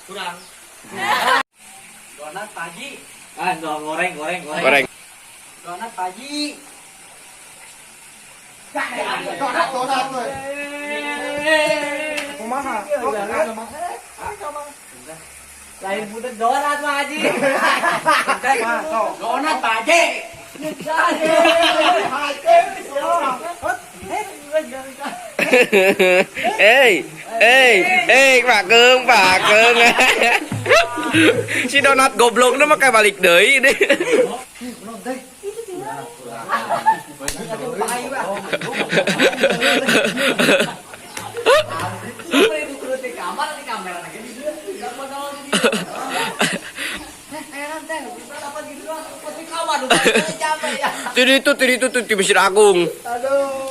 Kurang. Donat pagi. Ah, goreng, goreng, goreng. Goreng. Donat pagi. Donat, donat we. Kumaha? Lain budak donat mah, Haji. Mah, sok. Donat pagi. Eh, eh, eh, Pak Keung, Pak Keung. Si donat goblok mah kayak balik deui deh. Tadi itu tuh di Masjid Agung. Aduh.